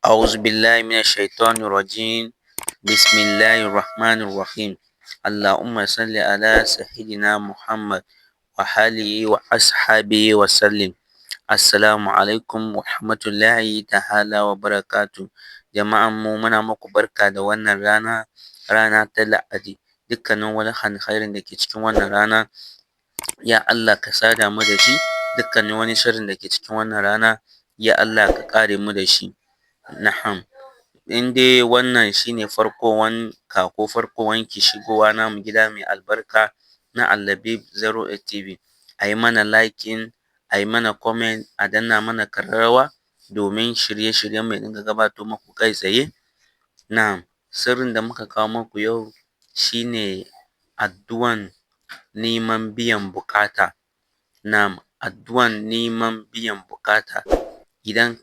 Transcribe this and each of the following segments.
أعوذ بالله من الشيطان الرجيم. بسم الله الرحمن الرحيم. اللهم صل على سيدنا محمد وآله وأصحابه وسلم. Assalamu alaikum wa rahmatullahi ta'ala wa barakatuh. Jama'an mu, muna muku barka da wannan rana, rana ta Lahadi. Dukkanin wani alkhairin da ke cikin wannan rana, ya Allah ka sada mu da shi. Dukkanin wani sharrin da ke cikin wannan rana, ya Allah ka kare mu da shi. Na'am, in dai wannan shine farkowan ka ko farkowanki shigowa namu gida mai albarka na Allabib 08 TV, a yi mana liking, a yi mana comment, a danna mana ƙararrawa domin shirye-shiryen mu ya dinga gabato muku kai tsaye. Na'am, sirrin da muka kawo muku yau shine addu'an neman biyan buƙata. Na'am, addu'an neman biyan buƙata. Idan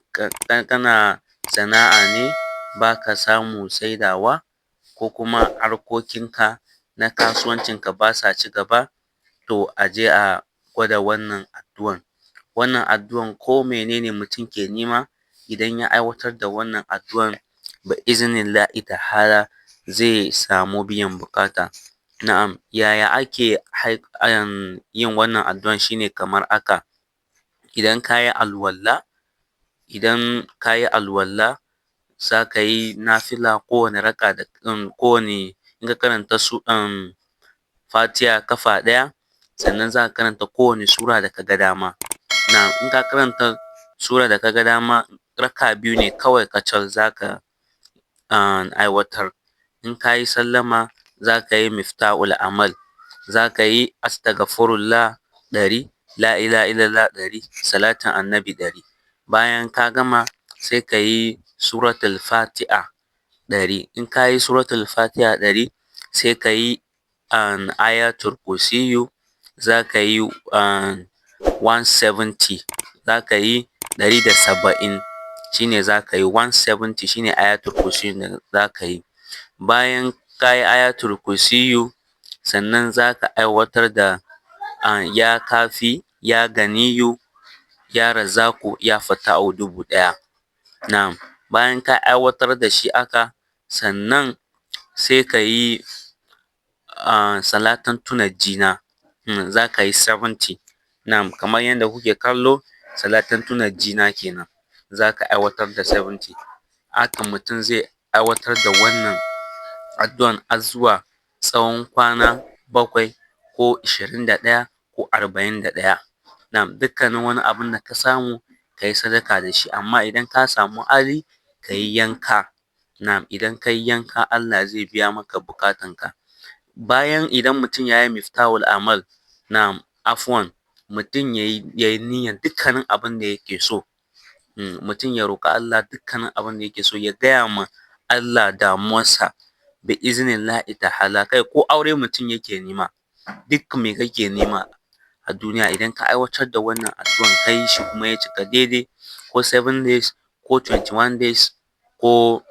kana sana'a ne ba ka samu saidawa, ko kuma harkokinka na kasuwancinka ba sa ci gaba, to a je a gwada wannan addu'an. Wannan addu'an, ko mene ne mutum ke nema, idan ya aiwatar da wannan addu'an, bi iznillahi ta'ala zai samu biyan buƙata. Na'am, yaya ake yin wannan addu'an? Shine kamar haka: idan ka yi alwala, idan ka yi alwala, za ka yi nafila kowane raka'a da kowane in ka karanta su Fatiha kafa ɗaya, sannan za ka karanta kowane sura da ka ga dama. Na'am, in ka karanta sura da ka ga dama, raka'a biyu ne kawai kacal za ka aiwatar. In ka yi sallama, za ka yi Miftahul Amal, za ka yi Astagfirullah 100, la ilaha illallah 100, salatin Annabi 100. Bayan ka gama, sai ka yi Suratul Fatiha 100. In ka yi Suratul Fatiha 100, sai ka yi Ayatul Kursiyu, za ka yi 170, za ka yi 170, shine za ka yi 170, shine Ayatul Kursiyu da za ka yi. Bayan ka yi Ayatul Kursiyu, sannan za ka aiwatar da Ya Kafi, Ya Ganiyu, Ya Razzaku, Ya Fattahu 1000. Na'am, bayan ka aiwatar da shi haka, sannan sai ka yi salatan tunajjina, za ka yi 70. Na'am, kamar yadda kuke kallo, salatan tunajjina kenan, za ka aiwatar da 70. Haka mutum zai aiwatar da wannan addu'an har zuwa tsawon kwana 7 ko 21 ko 41. Na'am, dukkanin wani abun da ka samu, ka yi sadaka da shi, amma idan ka samu hali, ka yi yanka. Na'am, idan ka yi yanka, Allah zai biya maka buƙatanka. Bayan idan mutum ya yi Miftahul Amal, na'am, afwan, mutum ya yi niyyan dukkanin abin da yake so. Mutum ya roƙi Allah dukkanin abin da yake so, ya gaya ma Allah damuwarsa, bi iznillahi ta'ala. Kai, ko aure mutum yake nema, duk me kake nema a duniya, idan ka aiwatar da wannan addu'an, ka yi shi kuma ya cika daidai, ko 7 days ko 21 days ko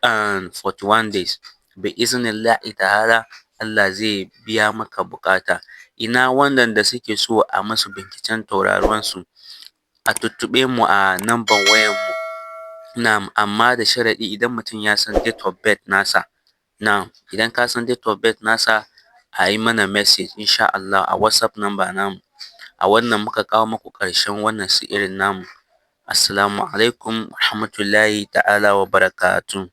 41 days, bi iznillahi ta'ala Allah zai biya maka buƙata. Ina waɗanda suke so a musu binciken tauraruwansu, a tuntuɓe mu a namban wayanmu. Na'am, amma da sharaɗi idan mutum ya san date of birth nasa. Na'am, idan ka san date of birth nasa, a yi mana message insha Allah a WhatsApp number namu. A wannan muka kawo muku ƙarshen wannan sihirin namu. Assalamu alaikum warahmatullahi ta'ala wa barakatuh.